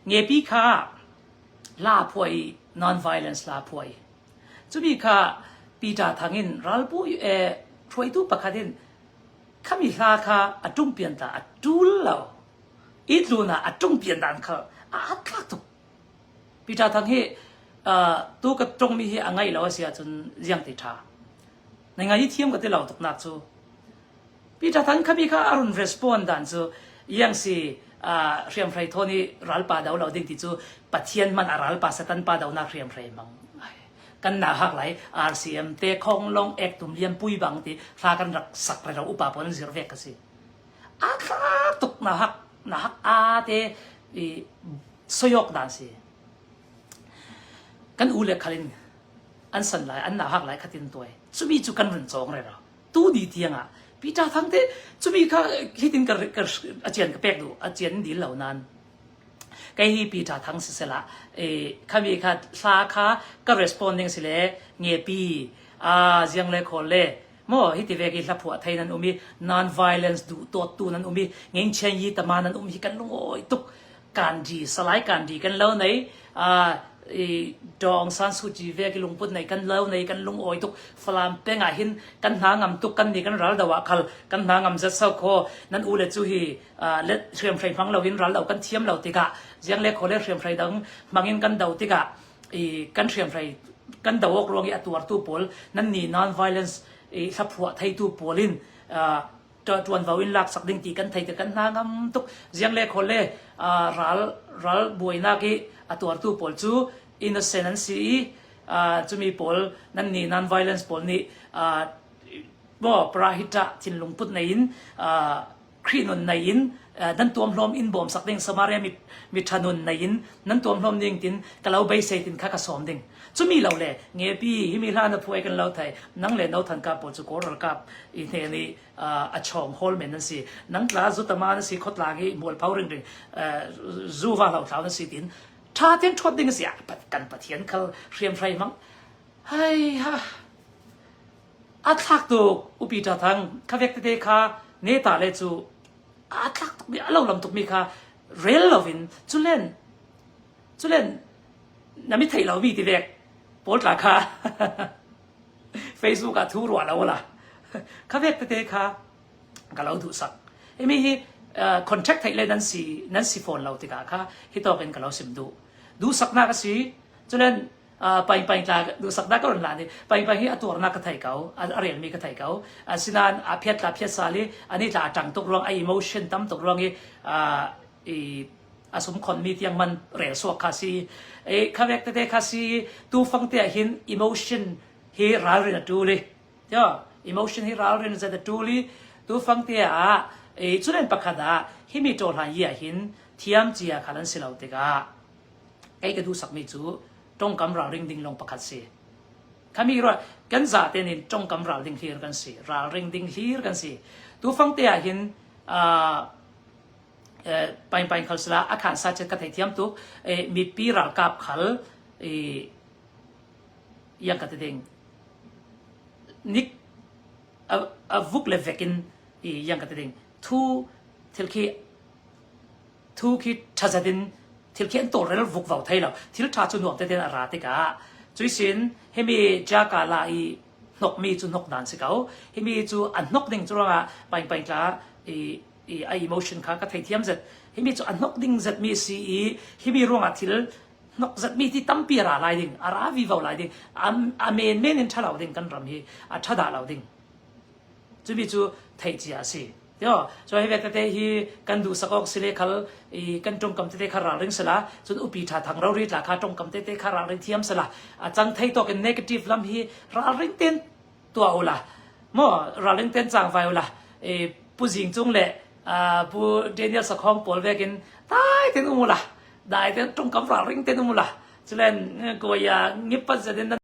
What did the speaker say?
Ngepi kha la phuai non-violence la phuai. Cumi kha Peter Thang in ralpu e hruaitu pakhat in khami hla kha a ṭungpian ta a ṭul lo. I tlun ah a ṭungpian dan kha a tlak tuk. Peter Thang hi tu ka ṭongmi hi a ngaih lo a si ahcun ziang ti ṭha. Na ngai thiam ka ti lo tuknak cu. Peter Thang khami kha a run respond dan cu iang si hriamhrei thawn i ralpa do lo ding ti cu Pathian hman a ralpa Satan pa donak hriamhrei mang kan na hak lai RCM te khong long ek tum lian pui bang ti hla kan rak sak re ro upa pawl an zir vek ka si a thlak tuk na hak na hak a te i soyok dan si kan u le khalin an san lai an na hak lai khatin tuai chumi chu kan run chong re ro tu ni tiang ah Peter Thang te chumi kha hitin ka ka a chian ka pek du a chian dil lo nan kei hi Peter Thang si sela e khami kha hla kha ka responding si le nge pi a ziang le khol le mo hi ti ve ki hla phuah thei nan um i non violence du tot tu nan um i ngeng chen yi tama nan um hi kan lungoi tuk Gandhi Salai Gandhi kan lo nei i Daw Aung San Suu Kyi ve ki lungput nei kan lo nei kan lungawi tuk Falam peng ah hin kan hna ngam tuk kan ni kan ral do ah khal kan hna ngam zet sau kho nan u le cu hi let hriamhrei hmang lo in ral do kan thiam lo tikah ziang le kho le hriamhrei dang hmang in kan do tikah i kan hriamhrei kan do awk ruang i a tuartu pawl nan ni non violence i hlaphuah theitu pawl in ṭuanvo in laksak ding ti kan thei te kan hna ngam tuk ziang le khawl le ral ral buainak i a tuartu pawl cu innocent an si i cumi pawl nan nih non violence pawl nih maw prahita thinlung put nei in Khrih nun nei in nan tuamhlawm in bawm sak ding Samaria mi mi ṭha nun nei in nan tuamhlawm ding tin ka lo beisei tin kha ka sawm ding cumi lo le ngepi himi hla na phuai kan lo thai nang le no than ka pawl cu kawl ralkap i hne nih a chawng hawl men nan si nang tla zu tama na si khotla gi mual phau ring ring zu va lo thlau na si tin tha ten thot ding si kan pathian khal hriam hrai mang hai ha a thlak tuk upi ta thang khavek tete kha neta le chu a thlak tuk mi a lo lam tuk mi kha rel lovin chulen chulen na mi thei lo mi ti vek pawl tla kha Facebook ah thu ruah lo la kha vek tete kha ka lo duh sak imi hi contract theih le nan si nan si phone lo tikah kha hi tawk in ka lo sim duh duh saknak a si culen paing paing tla duh saknak ka ron la ni paing paing hi a tuarnak ka thei ko a rel mi ka thei ko asinain a phiat tla phiat sal i ani tla a tang tuk ruang a emotion tam tuk ruang i i a sum khon mi tiang man rel suak kha si e kha vek tete kha si tu fang te ah hin emotion hi ralrin a tul i tio emotion hi ralrin zat a tul i tu fang te ah e chulen pakhat ah himi to hlan yi ah hin thiam chia khal an si lo tikah kei ka duh sakmi cu tongkam ralring ding long pakhat si khami ro kan za te nin tongkam ral ding hlir kan si ralring ding hlir kan si tu fang te ah hin paing paing khal sila a khan sa chet ka thei thiam tuk mipi ralkap khal i yang ka ti ding nik a vuk le vek in i yang ka ti ding thu thil khi thu khi thazat in thil khi an tawlrel vuk vau thei lo thil tha cu nuam teten a ra tikah cuisin himi jaka la i hnok mi cu hnok dan si ko himi cu an hnok ding cu ruangah paing paing tla i i a emotion kha ka theithiam zet himi cu a hnok ding zet mi si i himi ruangah thil hnok zet mi ti tampi a ra lai ding a ra vivo lai ding a men men in ṭha lo ding kan ram hi a ṭha dah lo ding cumi cu theih cia a si tio so hi tete hi kan duh sakok sile khal i kan tongkam tete kha ralring sala cun upi tha thang rori tla kha tongkam tete kha ralring thiam sala a cang thei tok in negative lam hi ralring ten tuah ula maw ralring ten chang vai ula e pu zing cung le pu Daniel Sakhong pawl vekin tai ten um ula dai ten tongkam ralring ten um ula chulen koya ngipat zadin.